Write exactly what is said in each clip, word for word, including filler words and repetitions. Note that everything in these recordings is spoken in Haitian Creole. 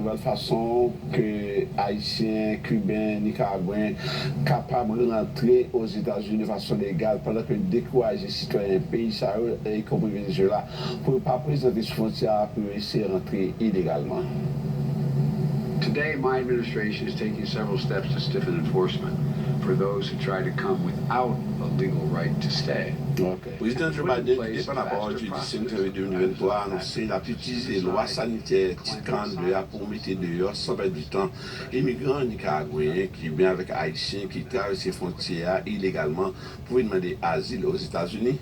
Yon fason ke Ayisyen, Kiben, Nikaragwen kapab rantre Ozetazini de fason legal, pandan ke dekouraje sitwayen peyi sa yo, ikonpri Venezuela, pou yo pa prezante sou fwontyè a pou yo eseye rantre ilegalman. Today, my administration is taking several steps to stiffen enforcement for those who try to come without a legal right to stay. Prezidan Joe Biden, ki te pran lapawòl jedi senk janvye de mil venntwa, anonse l ap itilize lwa sanitè Tit karannde a pou mete deyò, san pèdi tan, imigran nikaragweyen, kiben avèk ayisyen ki travèse fwontyè a ilegalman pou vin mande azil Ozetazini.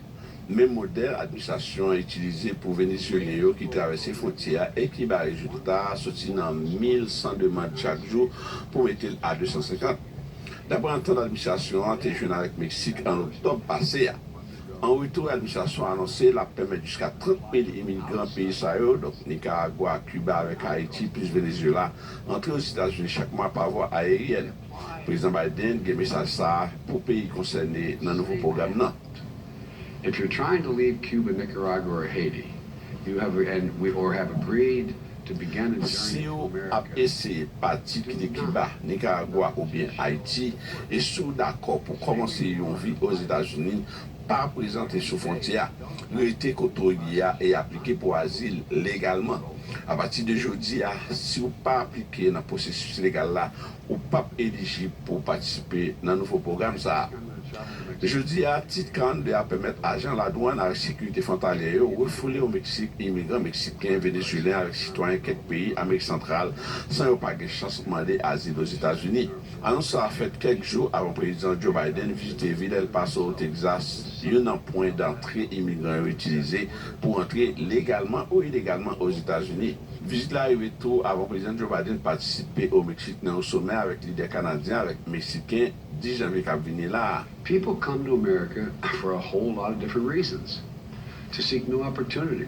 Menm modèl administrasyon an itilize pou Venezuelyen yo ki travèse fwontyè a e ki bay rezilta soti nan mil san demann chak jou pou mete l a de san senkant. Daprè antant administrasyon an te jwenn avèk Meksik an oktòb pase a. An retou, administrasyon an anonse l ap pèmèt jiska trant mil imigran peyi sa yo, donk Nikaragwa, Kiba avèk Ayiti, plis Venezuela, antre Ozetazini chak mwa pa vwa ayeryèn. Prezidan Biden gen mesaj sa a pou peyi konsène nan nouvo pwogram nan. If you're trying to leave Cuba, Nicaragua, or Haiti, you have and we or have agreed to begin a journey Si to w ap America. Eseye pati kite Kiba, Nikaragwa oubyen Ayiti, e si w dakò pou kòmanse yon vi Ozetazini, pa prezante sou fwontyè a. Rete kote w ye a e aplike pou azil legalman. Apati de jodi a, si w pa aplike nan pwosesis legal la, ou p ap elijib pou w patisipe nan nouvo pwogram sa a. Jodi a, Tit karannde a pèmèt ajan ladwann avèk sekirite fwontalyè yo refoule o Meksik imigran meksiken, venezuelyen avèk sitwayen kèk peyi Amerik Santral san yo pa gen chans mande azil Ozetazini. Anons sa a fèt kèk jou avan Prezidan Joe Biden vizite vil El Paso, o Texas, youn nan pwen dantre imigran yo itilize pou antre legalman ou ilegalman Ozetazini. Vizit la rive tou avan Prezidan Joe Biden patisipe o Meksik nan yon somè avèk lidè kanadyen avèk meksiken dis janvye k ap vini la a. People come to America for a whole lot of different reasons, to seek new opportunity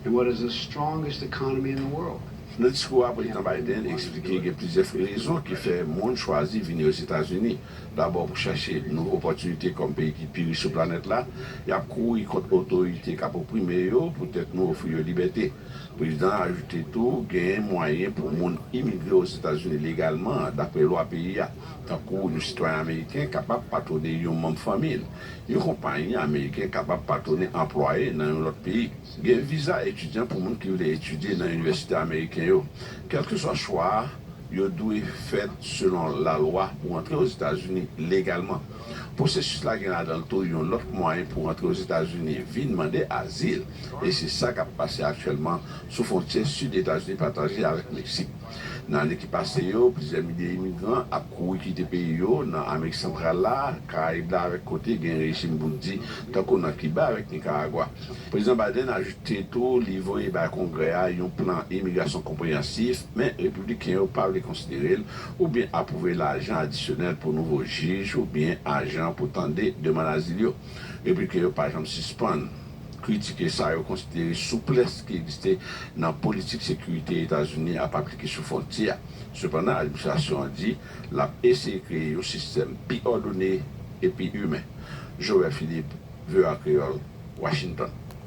in what is the strongest economy in the world. Nan diskou a, Prezidan Biden eksplike gen plizyè rezon ki fè moun chwazi vini Ozetazini. Dabò, pou chache nouvo opòtinite kòm peyi ki pi rich sou planèt la, y ap kouri kont otorite k ap oprime yo poutèt nou ofri yo libète. Prezidan an ajoute tou, genyen mwayen pou moun imigre Ozetazini legalman, daprè lwa peyi a, tankou yon sitwayen ameriken kapab patwone yon manm fanmi l. Yon konpayi ameriken kapab patwone anplwaye nan yon lòt peyi. Gen viza etidyan pou moun ki vle etidye nan inivèsite ameriken yo. Kèlkeswa chwa a, yo dwe fèt selon lalwa pou antre Ozetazini legalman. Pwosesis la gen ladan l tou yon lòt mwayen pou antre Ozetazini, vin mande azil, e se sa k ap pase aktyèlman sou fwontyè sid Etazini pataje avèk Meksik. Nan ane ki pase yo, plizyè milye imigran ap kouri kite peyi yo nan Amerik Santral la, Karayib la avèk kote gen rejim bout di, tankou nan Kiba avèk Nikaragwa. Prezidan Biden ajoute tou li voye bay Kongrè a yon plan imigrasyon konpreyansif, men Repibliken yo pa vle konsidere l oubyen apwouve lajan adisyonèl pou nouvo jij oubyen ajan pou tande demann azil yo. Repibliken yo pa janm sispann kritike sa yo konsidere souplès ki egziste nan politik sekirite Etazini ap aplike sou fwontyè a. Sepandan, administrasyon an di l ap eseye kreye yon sistèm pi òdone e pi imen. Joel Philippe, V O A Kreyòl, Washington.